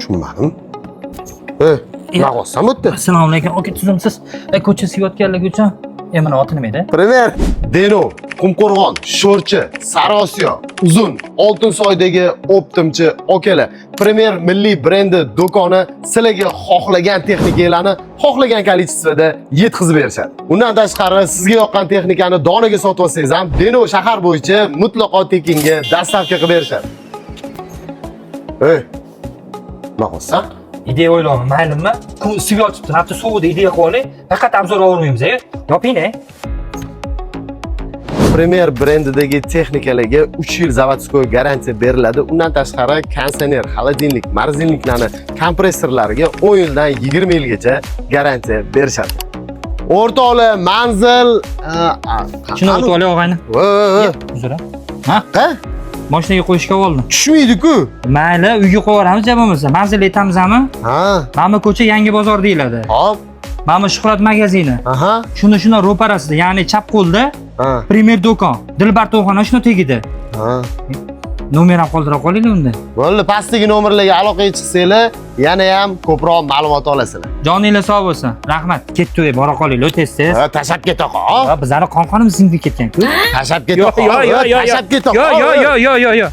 Tushunmadim. E, nima qilyapsan bu yerda? Assalomu alaykum aka, tuzumsiz? Ko'cha sevayotganligi uchun. Mana oti nima edi? Premier, Denov, Qumqo'rg'on, Sho'rchi, Sariosiyo, Uzun, Oltinsoydagi оптом chi akalar, Premier milliy brendi do'koni sizlarga xohlagan texnikalarni xohlagan количество da yetkazib berishadi. Undan tashqari, sizga yoqqan texnikani donaga sotib olsangiz ham, Denov shahar bo'yicha mutlaqo tekinga доставка qilib berishadi. Ey, nima qilyapsan? Ideya o'ylayapman, maylimi? Kun isib yotibdi, hatto sovuqda ideya qilib olay. Faqat обзор olmaymiz, e. Yoping, e. Premier brendidagi texnikalarga 3 yil заводской garantiya beriladi. Undan tashqari, konditsioner, холодильник, морозильник larni kompressorlariga 10 yildan 20 yilgacha garantiya berishadi. O'rtoqlar, manzil Shuni o'tib olay, og'ayni. Va, va, Uzr. Ha? Ha? Mashinaga qo'yishga oldim. Tushmaydi-ku. Mayli, uyga qo'yib yuboramiz, ja bo'lmasa. Manzil aytamizmi? Ha. Mana bu ko'cha Yangi bozor deyiladi. Hop. Mana bu Shuhrat magazini. Shuni ro'parasida, ya'ni chap qo'lda Premier do'kon. Dilbar to'yxona shuni tagida. Nomer ham qoldira qolaylik unda. Bo'ldi, pastdagi nomerlarga aloqaga chiqsanglar, yana ham ko'proq ma'lumot olasizlar. Joninglar sog' bo'lsin. Rahmat. Ketdi, bora qolaylik, tez tez. Ha, tashlab keta qol. Va bizani qon qonimiz singib ketgan-ku. Tashlab keta qol. Yo, yo, yo, yo. Tashlab keta Yo, qol. yo, yo, yo, yo, yo.